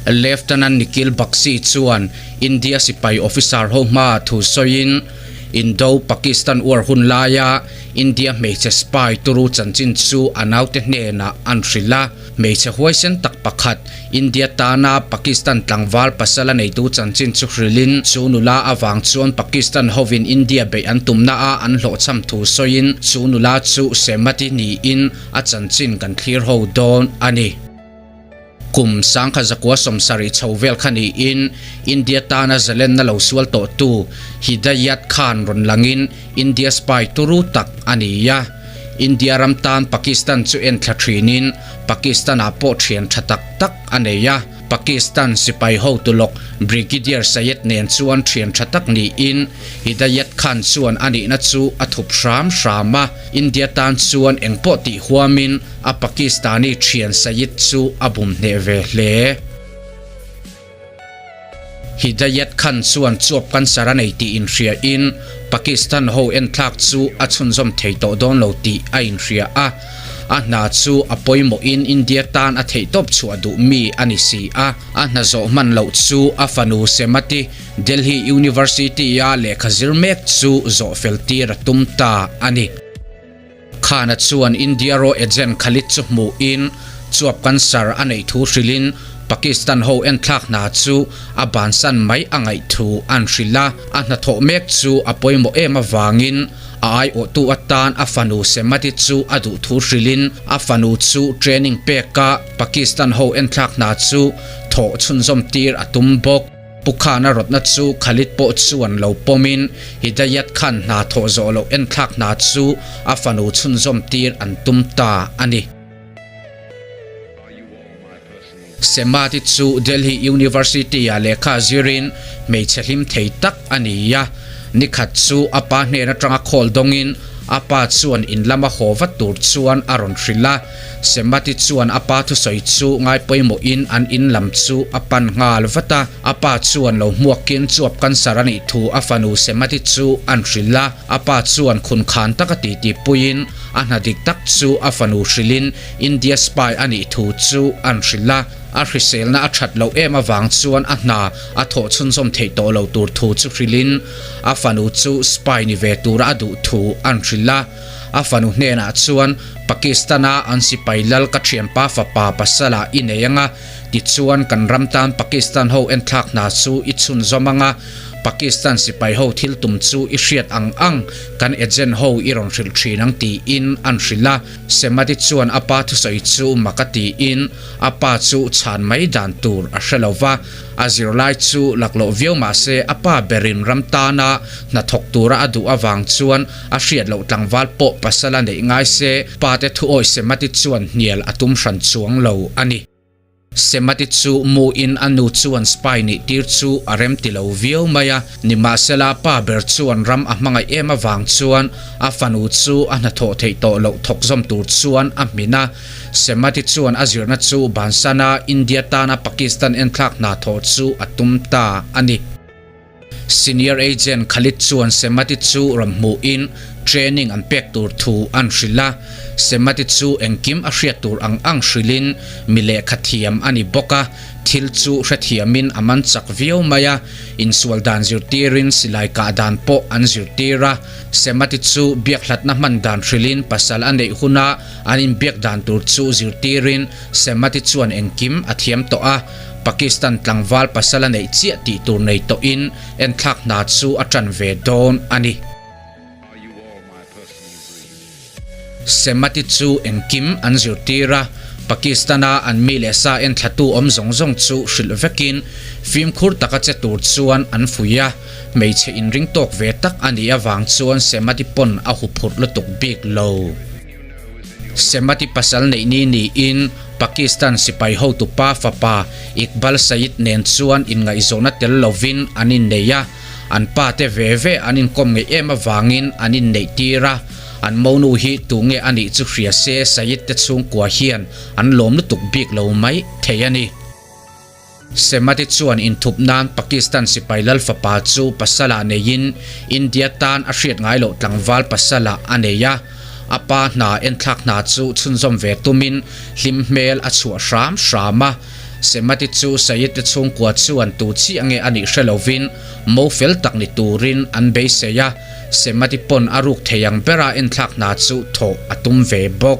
Lieutenant Nikhil Bakshi chuan India sipai officer ho hmaa thu sawiin, Indo-Pakistan War hun laia India hmeichhe spy turu chanchin chu a naute hnenah an hrilh a. Hmeichhe huaisen tak pakhat, India tana Pakistan tlangval pasal a neitu chanchin chu hrilhin, chu nula avang chuan Pakistan hovin India beih an tumna a an hlawhchham thu sawiin chu nula chu Semati niin a chanchin kan thlir ho dawn a ni. Kum sangkha zakua sawmsarih chho vel kha niin India tana zalenna lo sual tawhtu Hidayat Khan rawn langin India spy turu tak a ni a. India ram tan Pakistan chu en thla thinin Pakistan-ah pawh thian tha tak tak a nei a. Pakistan sipai hotu lawk Brigadier Syed nen chuan thian tha tak niin Hidayat Khan chuan a nihna chu a thup hram hram a. India tan chuan engpawh tih huamin a Pakistani thian Syed chu a bum hneh ve hle. Hidayat Khan chuan chuap cancer a nei tih inhriain Pakistan ho enthlak chu a chhunzawm thei tawh dawn lo tih a inhria a, a hna chu a pawimawhin India tan a theihtawp chhuah duh mi a ni si a, a hna zawh hman loh chu a fanu Semati Delhi University-a lehkha zir mek chu zawh fel tir a tum ta a ni. Khana chuan India raw agent Khalid chu hmuhin chuap cancer a neih thu hrilhin Pakistan ho enthlak hna chu a bansan mai a ngaih thu an hrilh a, a hnathawh mek chu a pawimawh em avangin a aiawhtu atan a fanu Semati chu a duh thu hrilhin a fanu chu training peka Pakistan ho enthlak hna chu thawh chhunzawm tir a tum bawk. Pu Khan-a rawtna chu Khalid pawh chuan lo pawmin Hidayat Khan hna thawh zawh loh enthlak hna chu a fanu chhunzawm tir an tum ta a ni. Semati chu Delhi University-ah lehkha zirin hmeichhe hlim thei tak a ni a. Nikhat chu a pa hnen atanga khawl dawngin a pa chuan in lama haw vat tur chuan a rawn hrilh a. Semati chuan a pa thusawi chu ngai pawimawhin an in lam chu a pan nghal vat a, a pa chuan lo hmuakin chuap cancer a nih thu a fanu Semati chu an hrilh a, a pa chuan khun khan taka titi puiin a hna dik tak chu a fanu hrilhin India spy a nih thu chu an hrilh a, a hriselna a that loh em avang chuan a hna a thawh chhunzawm theih tawh lo tur thu chu hrilhin a fanu chu spy ni ve tura a duh thu an hrilh a. A fanu hnenah chuan, Pakistan-a an sipai lal ka thianpa fapa pasala i nei anga, tichuan kan ram tan Pakistan ho enthlak hna chu i chhunzawm anga, Pakistan sipai ho thil tum chu i hriat ang ang, kan agent ho i rawn hrilh thin ang tiin an hrilh a. Semati chuan a pa thusawi chu mak a tiin a pa chu chhan mai dan tur a hre lo va. A zirlai chu laklawh viau mah se a pa berin ram tana hnathawk tura a duh avang chuan a hriat loh tlangval pawh pasal a neih ngai se pa te thu awi Semati chuan hnial a tum hran chuang lo a ni. Semati chu mu in a nu chuan spy nih tir chu a rem ti lo viau mai a, nimahsela pa ber chuan ram a hmangaih em avang chuan a fanu chu a hnathawh theih tawh loh thawk zawm tur chuan a hmin a. Semati chuan a zirna chu bansana India tana Pakistan enthlak hna thawh chu a tum ta a ni. Senior Agent Khalid chuan Semati chu rawn hmuhin training an pek tur thu an hrilh a, Semati chu engkim a hriat tur ang ang hrilhin mi lehkha thiam a ni bawk a, thil chu hrethiamin a man chak viau mai a, insual dan zirtirin silai kah dan pawh an zirtir a, Semati chu biak hlatna hman dan hrilhin pasal a neih huna an inbiak dan tur chu zirtirin Semati chuan engkim a thiam tawh a. Pakistan tlangval pasal a neih chiah tih tur nei tawhin enthlak hna chu a tan ve dawn a ni. Semati chu engkim an zirtir a, Pakistan-a an mi leh sa enthlatu awm zawng zawng chu hrilh vekin fimkhur taka che tur chuan an fuih a, hmeichhe inring tawk ve tak a nih avang chuan Semati pawn a huphurh lutuk bik lo. Semati pasal neih ni niin Pakistan sipai hotupa fapa Iqbal Saeed nen chuan inngaihzawhna tel lovin an innei a, an pa te ve ve an inkawm ngeih em avangin an inneih tir a, an monu hi tunge a nih chu hria se Saeed te chhungkua hian an lawm lutuk bik lo mai thei a ni. Semati chuan inthup nan Pakistan sipai lal fapa chu pasala neiin India tan a hriat ngai loh tlangval pasala a nei a, a pa hna enthlak hna chu chhunzawm ve tumin hlim hmel a chhuah hram hram a. Semati chu Sayed te chhungkua chuan tu chiah nge a nih hre lovin mo fel tak ni turin an beisei a, Semati pawn a ruk thei ang bera enthlak hna chu thawh a tum ve bawk.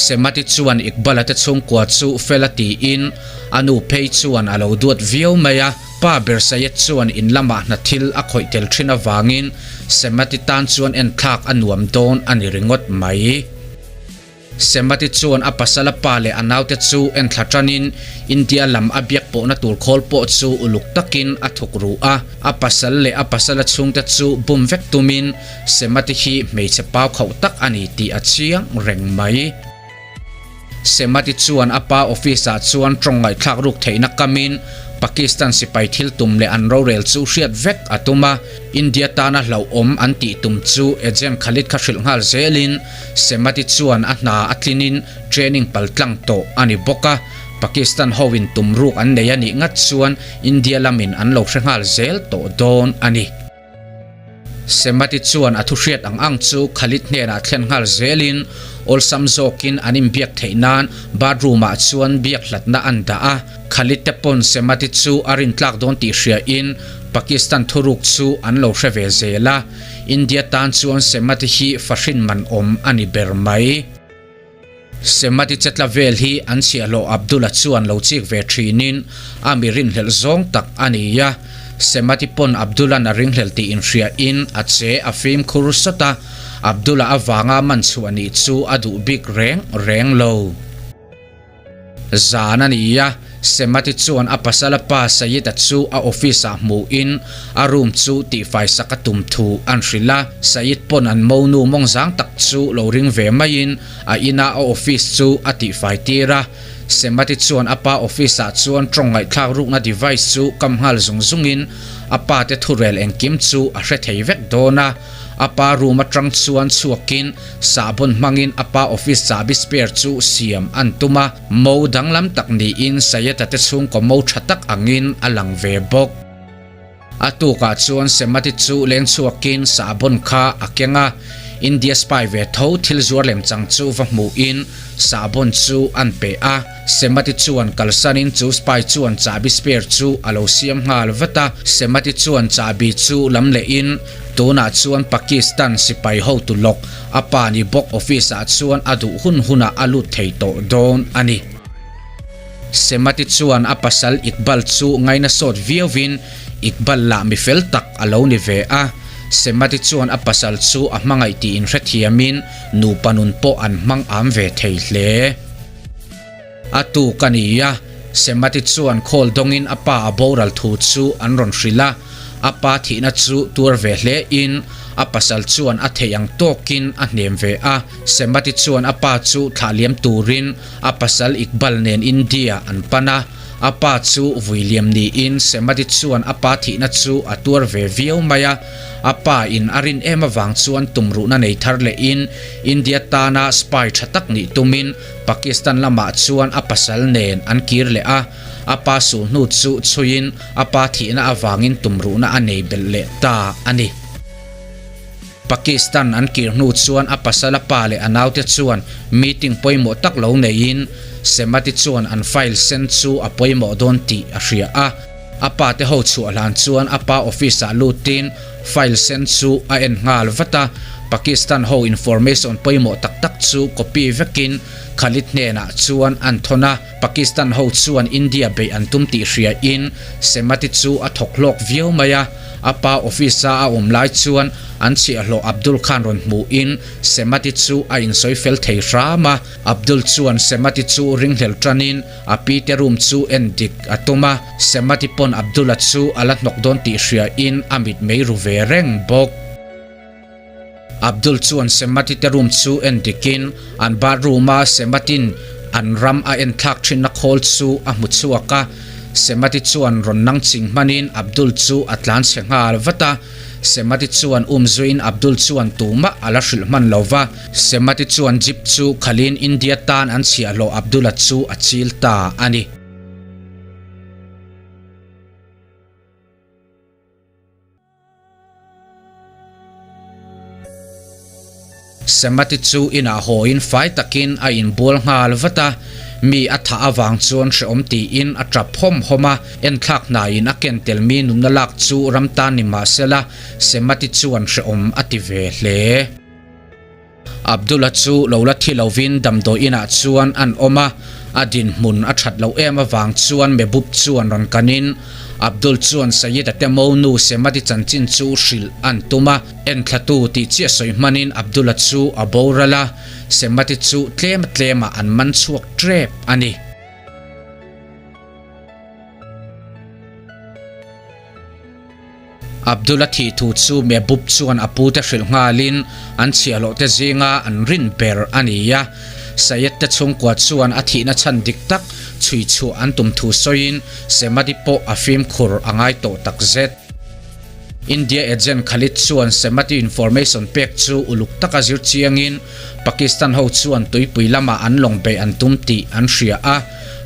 Semati chuan Iqbal-a te chhungkua chu fel a tiin a nu phei chuan a lo duat viau mai a, pa ber Sayed chuan in lamah hna thil a khawih tel thin avangin Semati tan chuan enthlak a nuam dawn a ni ringawt mai. Semati chuan a pasala pa leh a naute chu enthla tanin India lam a biak pawhna tur khawl pawh chu uluk takin a thuk ru a. A pasal leh a pasala chhungte chu bum vek tumin Semati hi hmeichhe pau khauh tak a ni tih a chiang reng mai. Semati chuan a pa office ah chuan tawng ngaihthlak ruk theihna kamin Pakistan sipai thil tum leh an rorel chu hriat vek a tum a, India tana hlauhawm an tih tum chu Agent Khalid kha hrilh nghal zelin Semati chuan a hna a tlinin training pal tlang tawh a ni bawk a, Pakistan hoin tum ruk an nei a nih ngat chuan India lamin an lo hre nghal zel tawh dawn a ni. Semati chuan a thu hriat ang ang chu Khalid hnenah thlen nghal zelin awlsam zawkin an inbiak theih nan bathroom ah chuan biak hlatna an dah a, Khalid te pawn Semati chu a rintlak dawn tih hriain Pakistan thuruk chu an lo hre ve zel a. India tan chuan Semati hi fahrin man awm a ni ber mai. Semati chetla vel hi an chhiahhlawh Abdul-a chuan lo chik ve thinin a mi rinhlelh zawng tak a ni a. Semati pawn Abdul-a'n a ringhlel tih inhriain a che a fimkhur sawt a, Abdul-a avanga man chhuah nih chu a duh bik reng reng lo. Zan a ni a, Semati chuan a pasala pa Sayed-a chu a office-ah hmuhin a room chu tihfai sak a tum thu an hrilh a. Sayed pawn an monu mawngzang tak chu lo ring ve maiin a inah a office chu a tihfai tir a. Semati chuan a pa office-ah chuan tawng ngaihthlak rukna device chu kam nghal zung zungin a pa te thurel engkim chu a hre thei vek dawn a. A pa room atang chuan chhuakin sahbawn hmangin a pa office chahbi spare chu siam an tum a, mo danglam tak niin Sayed-a te chhungkaw mo tha tak angin a lang ve bawk. A tukah chuan Semati chu leng chhuakin sahbawn kha a keng a, India spy ve tho thil zuar lem chang chu va hmuhin sahbawn chu an pe a. Semati chuan kalsanin chu spy chuan chahbi spare chu a lo siam nghal vat a, Semati chuan chahbi chu lam lehin Tunah chuan Pakistan sipai hotu lawk a pa ni bawk office ah chuan a duh hun hunah a lut thei tawh dawn a ni. Semati chuan a pasal Iqbal chu ngaina sawt viauin Iqbal lah mi fel tak a lo ni ve a. Semati chuan a pasal chu a hmangaih tih inhrethiamin nupa nun pawh an hmang am ve thei hle. A tuk a ni a, Semati chuan khawl dawngin a pa a boral thu chu an rawn hrilh a, a pa thihna chu tuar ve hle in a pasal chuan a theih ang tawkin a hnem ve a. Semati chuan a pa chu thlah liam turin a pasal Iqbal nen India an pan a, a pa chu vui liam niin Semati chuan a pa thihna chu a tuar ve viau mai a. A pa in a rin em avang chuan tumruhna nei thar lehin India tana spy tha tak nih tumin Pakistan lamah chuan a pasal nen an kir leh a, a pa sulhnu chu chhuiin a pa thihna avangin tumruhna a nei belh leh ta a ni. Pakistan an kir hnu chuan a pasala pa leh a naute chuan meeting pawimawh tak lo neiin Semati chuan an file sen chu a pawimawh dawn tih a hria a. A pa te ho chhuah hlan chuan a pa office ah lutin file sen chu a en nghal vat a, Pakistan ho information pawimawh tak tak chu copy vekin Khalid hnenah chuan an thawn a, Pakistan ho chuan India beih an tum tih hria in Semati chu a thawk hlawk viau mai a, a pa office a a awm lai chuan an chhiahhlawh Abdul Khan rawn hmuhin Semati chu a insawi fel thei hram a, Abdul chuan Semati chu ringhlel tanin A pi te room chu en dik a tum a, Semati pawn Abdul-a chu a la hnawk dawn tih hria in a mit mei ru ve reng bawk. Abdul chuan Semati te room chu en dik in an bathroom a Sematin an ram a en thlak thinna khawl chu a hmu chhuak a, Semati chuan rawn nang ching hman in Abdul chu a tlan chhe nghal vat a. Semati chuan um zuiin Abdul chuan tumah a la hrilh hman lo va, Semati chuan jeep chu khalin India tan an chhiahhlawh Abdul-a chu a chil ta a ni. Semati chu inah hawiin fai takin a inbual nghal vat a, mi a thah avang chuan hrehawm tiin a tap hawm hawm a, enthlak hnaiin a ken tel mi nunna lak chu ram tan ni mahsela Semati chuan hrehawm a ti ve hle. Abdullah chu lo la thi lovin damdawi inah chuan an awm a, a dinhmun a that loh em avang chuan Mehboob chuan rawn kanin Abdul chuan Sayed-a te monu Semadi chanchin chu hrilh an tum a, enthlatu tih chiah sawi hmanin Abdullah chu a boral a, Semadi chu tlem tlemah an man chhuak tep a ni. Abdul-a thih thu chu Mehboob chuan a pute hrilh nghalin an chhiahhlawhte zinga an rin ber a ni a. Sayed te chhungkua chuan a thihna chhan dik tak chhui chhuah an tum thu sawiin Semadi pawh a fimkhur a ngai tawh tak zet. India agent Khalid chuan Semadi information pek chu uluk taka zir chiangin Pakistan ho chuan tuipui lamah an lawng beih an tum tih an hria a.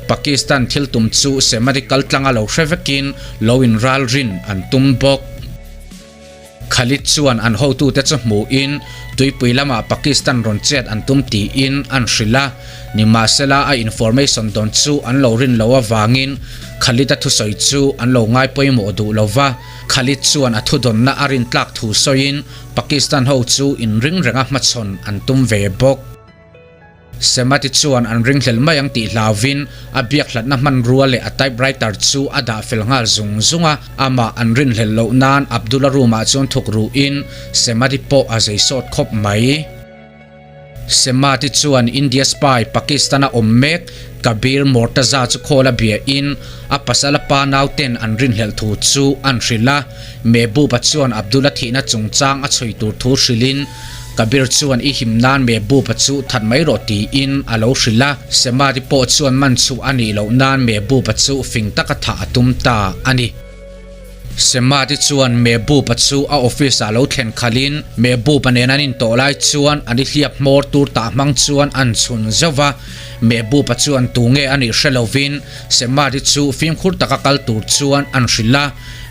Pakistan thil tum chu Semadi kaltlanga lo hre vekin lo inralrin an tum bawk. Khalid chuan an hotute chu hmuhin tuipui lamah Pakistan rawn chet an tum tiin an hrilh a, nimahsela a information dawn chu an lo rin loh avangin Khalid-a thusawi chu an lo ngai pawimawh duh lo va. Khalid chuan a thudawnna a rintlak thu sawiin Pakistan ho chu inring renga hmachhawn an tum ve bawk. Semati chuan an ringhlel mai ang tih hlauvin a biak hlatna hmanrua leh a typewriter chu a dah fel nghal zung zung a. Amah an rinhlel loh nan Abdullah room-ah chuan thuk ruhin Semati pawh a zei sawt khawp mai. Semati chuan India spy Pakistan-a awm mek Kabir Mortaza chu call a biahin a pasal a pa nauten an rinhlelh thu chu an hrilh a. Mehboob-a chuan Abdullah thihna chungchang a chhui tur thu hrilhin Kabir chuan i him nan Mehboob-a chu that mai rawh tiin a lo hrilh a, Semadi pawh chuan man chhuah a nih loh nan Mehboob-a chu fing taka thah a tum ta a ni. Semadi chuan Mehboob-a chu a office-ah lo thlen khalhin Mehboob-a nen an intawh lai chuan an i hliap hmawr tur tah hmang chuan an chhun zauh va, Mehboob-a chuan tu nge a nih hre lovin Semadi chu fimkhur taka kal tur chuan an hrilh a.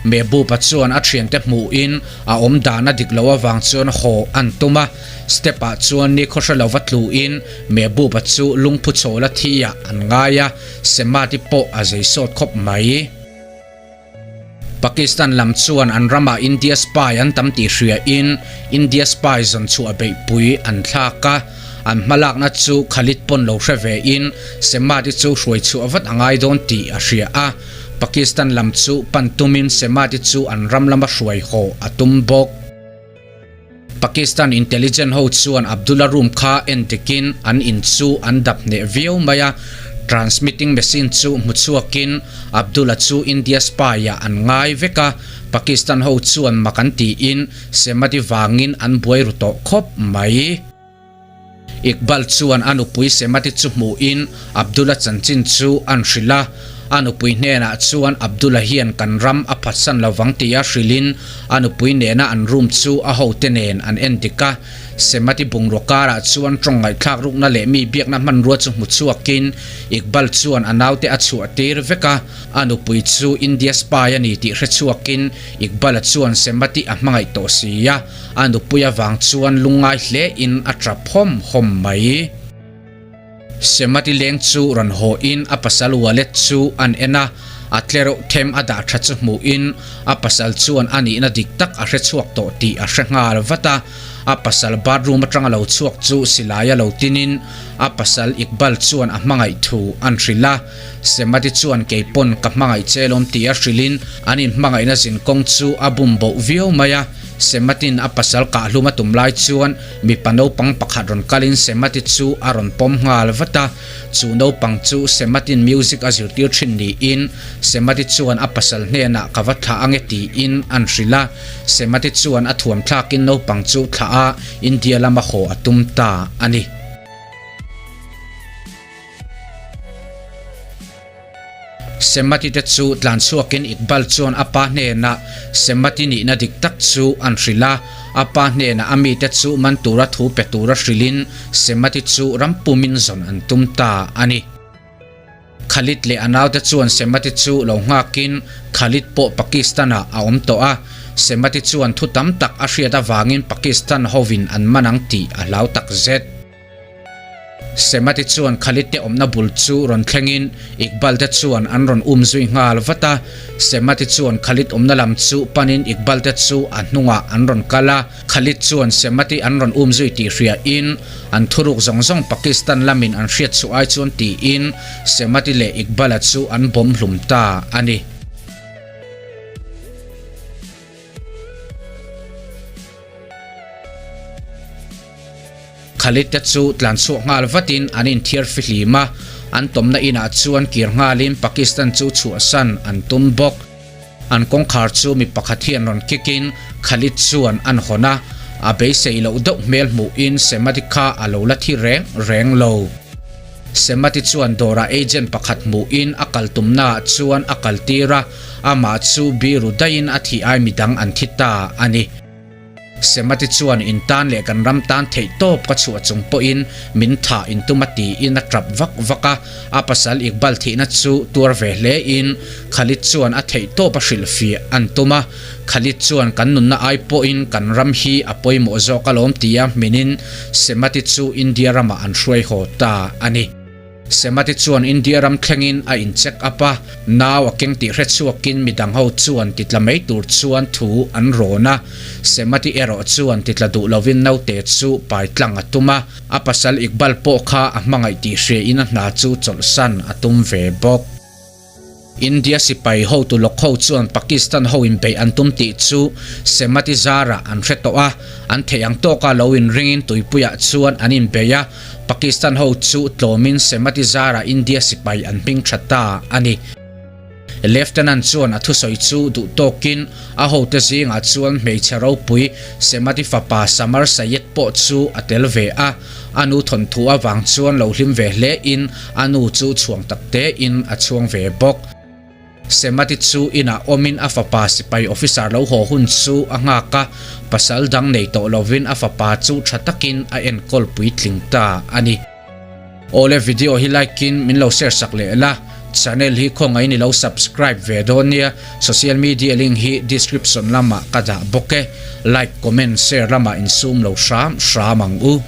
Mehboob-a chuan a thiante hmuhin a awm dan a dik loh avang chuan haw an tum a, step ah chuan ni khaw hre lova tluin Mehboob-a chu lungphu chawla thi ah an ngai a, Semati pawh a zei sawt khawp mai. Pakistan lam chuan an ramah India spy an tam tih hriain India spy zawn chhuah beihpui an thlak a, an hmalakna chu Khalid pawn lo hre vein Semati chu hruai chhuah vat a ngai dawn tih a hria a. Pakistan lam chu pan tumin Semati chu an ram lama hruai haw a tum bawk. Pakistan intelligence ho chuan Abdullah room kha en dikin an in chu an dap hneh viau mai a, transmitting machine chu hmu chhuakin Abdullah chu India spy ah an ngai vek a, Pakistan ho chuan mak an tiin Semati vangin an buai ru tawh khawp mai. Iqbal chuan a nupui Semati chu hmuhin Abdullah chanchin chu an hrilh a. A nupui hnenah chuan Abdullah hian kan ram a phatsan lovang tia hrilhin a nupui nena an room chu a hote nen an en dik a. Semati bungraw karah chuan tawng ngaihthlak rukna leh mi biakna hmanrua chu hmu chhuakin Iqbal chuan a naute a chhuah tir vek a. A nupui chu India spy a ni tih hre chhuakin Iqbal-a chuan Semati a hmangaih tawh si a. A nupui avang chuan lungngai hle in a tap hawm hawm mai. Semati leng chu rawn haw in a pasal wallet chu an en a, a tlereuh them a dah tha chu hmuh in a pasal chuan a nihna dik tak a hre chhuak tawh tih a hre nghal vat a. A pasal bathroom atanga lo chhuak chu silai a lo tin in a pasal Iqbal chuan a hmangaih thu an hrilh a. Semati chuan kei pawn ka hmangaih che lawm tih a hrilh in an inhmangaihna zinkawng chu a bum boh viau mai a. Sematin a pasal kahhlum a tum lai chuan mipa naupang pakhat rawn kalin Semati chu a rawn pawm nghal vat a. Chu naupang chu Sematin music a zirtir thin niin Semati chuan a pasal hnenah ka va thlah ange tiin an hrilh a. Semati chuan a thuam thlakin naupang chu thlah a, India lama haw a tum ta a ni. Semati te chu tlan chhuakin Iqbal chuan a pa hnenah Semati nihna dik tak chu an hrilh a, a pa hnenah a mite chu man tura thu pe tura hrilhin Semati chu ram pumin zawn an tum ta a ni. Khalid leh a naute chuan Semati chu lo nghakin Khalid pawh Pakistan-ah a awm tawh a. Semati chuan thu tam tak a hriat avangin Pakistan hovin an man ang tih a hlau takzet. Semati chuan Khalid te awmna bul chu rawn thlengin Iqbal te chuan an rawn um zui nghal vat a. Semati chuan Khalid awmna lam chu panin Iqbal te chu a hnungah an rawn kal a. Khalid chuan Semati an rawn um zui tih hriain an thuruk zawng zawng Pakistan lamin an hriat chhuah ai chuan tiin Semati leh Iqbal-a chu an bawm hlum ta a ni. Khalid te chu tlan chhuak nghal vatin an inthiar fihlim a, an tawmna inah chuan kir nghalin Pakistan chu chhuahsan an tum bawk. An kawngkhar chu mi pakhat hian rawn kikin Khalid chuan an hawn a, a beisei loh deuh hmel hmuhin Semati kha a lo la thi reng reng lo. Semati chuan dawrah agent pakhat hmuhin a kal tumnaah chuan a kaltir a, amah chu biru daihin a thih ai midang an thi ta a ni. Semati chuan in tan leh kan ram tan theih tawp ka chhuah chung pawhin min thah in tum a tiin a tap vak vak a, a pasal Iqbal thihna chu tuar ve hle in Khalid chuan a theih tawp a hrilhfiah an tum a, Khalid chuan kan nunna ai pawhin kan ram hi a pawimawh zawk alawm tia hminin Semati chu India ramah an hruai haw ta a ni. Semati chuan India ram thlengin a in check up a, nau a keng tih hre chhuakin midang ho chuan titla mai tur chuan thu an rawn a. Semati erawh chuan titla duh lovin naute chu pai tlang a tum a, a pasal Iqbal pawh kha a hmangaih tih hriain a hna chu chawlhsan a tum ve bawk. India sipai hotu lawk ho chuan Pakistan ho inbeih an tum tih chu Semati zarah an hre tawh a, an theih ang tawka lo inringin tuipuiah chuan an inbei a, Pakistan ho chu tlawmin Semati zarah India sipai an hming tha ta a ni. Lieutenant chuan a thusawi chu duh tawkin a hote zingah chuan hmeichhe ropui Semati fapa Samar Sayed pawh chu a tel ve a. A nu thawnthu avang chuan lo hlim ve hle in a nu chu chhuang tak te in a chhuang ve bawk. Semati chu inah awmin a fapa sipai officer lo haw hun chu a nghak a, pasal dang nei tawh lovin a fapa chu tha takin a enkawl puitling ta a ni. Awle video hi like in min lo share sak leh la, channel hi khawngaih in i lo subscribe ve dawn nia, social media link hi description lamah ka dah bawk e, like comment share lamah insum lo hram hram ang u.